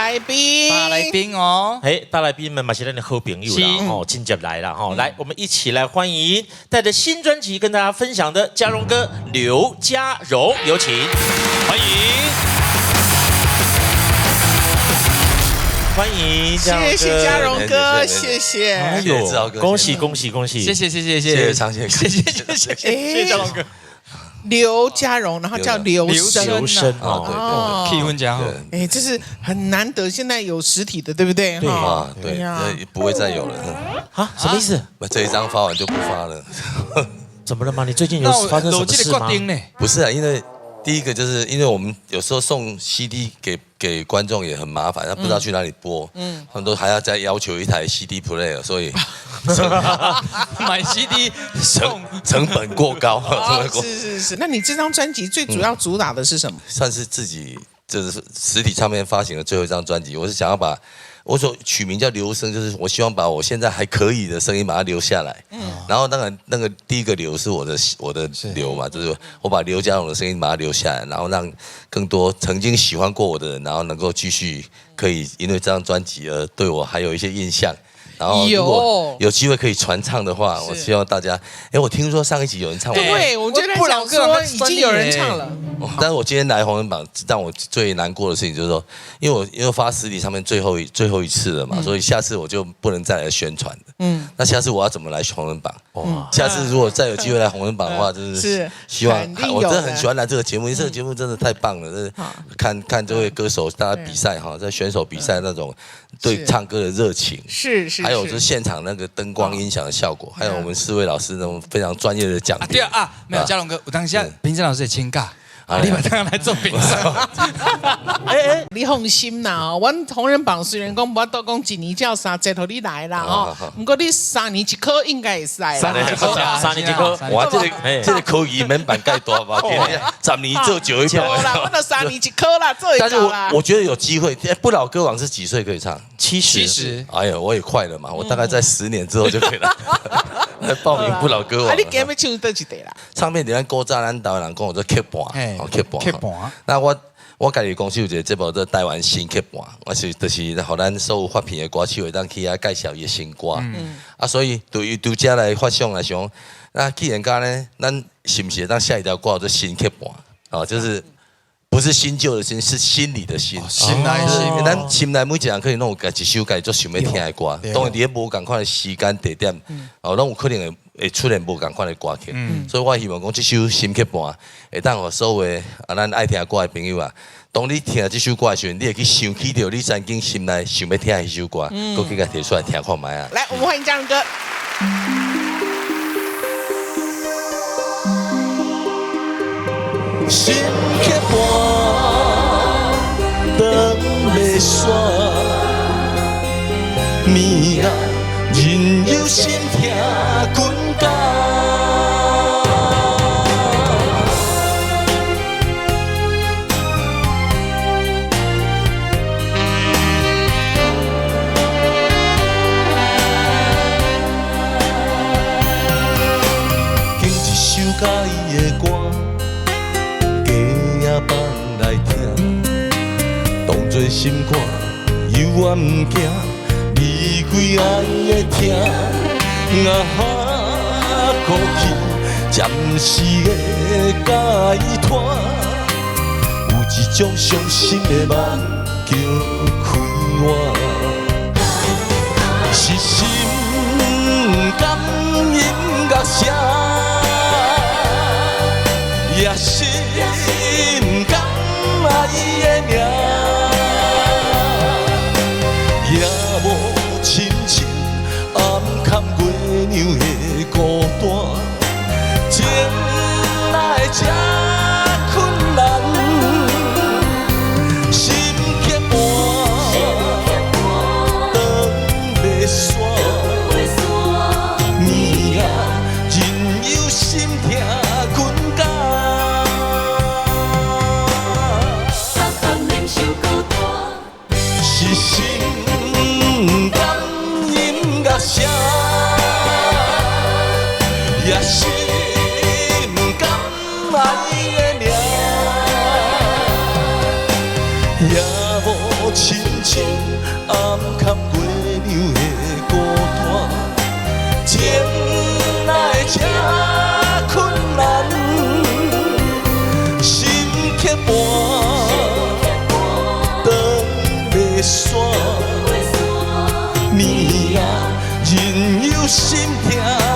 來賓，大來賓哦，哎，大來賓們嘛是咱的好朋友啦，哦，真正來了哈，來，我們一起來歡迎帶着新專輯跟大家分享的家榮哥劉家榮，有請，歡迎，歡迎，謝謝家榮哥，謝謝，哎呦，恭喜恭喜恭喜，謝謝謝謝謝謝長謝，謝謝謝謝謝謝家榮哥。劉家榮，然後叫劉生，劉生哦，對，氣氛真好，哎，這是很難得，現在有實體的，對不對？對啊，對，不會再有了。啊？什麼意思？這一張發完就不發了？怎麼了嗎？你最近有發生什麼事嗎？不是啊，因為第一個就是因為我們有時候送 CD 給觀眾也很麻煩，他不知道去哪裡播，很多還要再要求一台 CD player，所以買 CD 送成本過高。是是是，那你這張專輯最主要主打的是什麼？算是自己就是實體唱片發行的最後一張專輯，我是想要把我所取名叫留聲，就是我希望把我現在還可以的聲音把它留下來。然後當然那個第一個留是我的留嘛，就是我把劉家榮的聲音把它留下來，然後讓更多曾經喜歡過我的人，然後能夠繼續可以因為這張專輯而對我還有一些印象。然後如果有機會可以傳唱的話，我希望大家。哎，我聽說上一集有人唱，對，我覺得不老歌已經有人唱了。但是我今天來紅人榜，讓我最難過的事情就是說，因為我發實體唱片最後一次了嘛，所以下次我就不能再來宣傳了。那下次我要怎麼來紅人榜？下次如果再有機會來紅人榜的話，就是希望我真的很喜歡來這個節目，因為這個節目真的太棒了，就是看看這位歌手大家比賽哈，在選手比賽那種對唱歌的熱情，是是。還有就是現場那個燈光音響的效果，還有我們四位老師那種非常專業的講評。對啊，沒有家榮哥，我當下評審老師也請假，你嘛當來做評審。哎哎，你放心啦，阮紅人榜雖然講無法度講一年才有三節予你來啦吼，毋過你3年一考應該會使啦。3年一考，3年一考。哇，這個考語門板蓋大吧？10年做久一點。無啦，我都3年一考啦，做會但是我覺得有機會。不老歌王是幾歲可以唱？70。70。哎呦，我也快了嘛，我大概在10年之後就可以了。來報名不老歌王。啊，你今日唱佗一塊啦？唱片佇咱古早咱台灣人講叫做曲盤，哦，曲盤。曲盤。那我家己公司有一個節目做台灣新曲盤，我是就是予咱所有發片的歌手會當去遐介紹伊的新歌。啊，所以對於這來發想來想，那既然講呢，咱是毋是會當寫一條歌叫做新曲盤？哦，就是不是新舊的新，是心裡的心。心內心。咱心內每一個人可能攏有家一首家己足想欲聽的歌，當然佇咧無仝款的時間地點，哦，攏有可能會出現無仝款的歌曲。所以我希望講這首新曲盤會當予所有啊咱愛聽歌的朋友啊，當你聽這首歌的時陣，你會去想起著你曾經心內想欲聽的彼首歌，閣去共提出來聽看覓啊。來，我們歡迎家榮哥。新曲盤長袂煞，暝仔任由心痛睏覺。揀一首喜歡的歌，加夜放來聽，當作心肝，猶原毋驚離開愛的疼。啊哈，苦氣暫時的解脫，有一種傷心的夢叫快活，是心甘音樂聲，也是毋甘愛的名，夜幕深深暗藏月娘的孤單，情哪會這困難？心曲盤長袂煞，暝仔任由心痛睏覺。是心甘音樂聲，也是毋甘愛的名。夜幕深深心疼。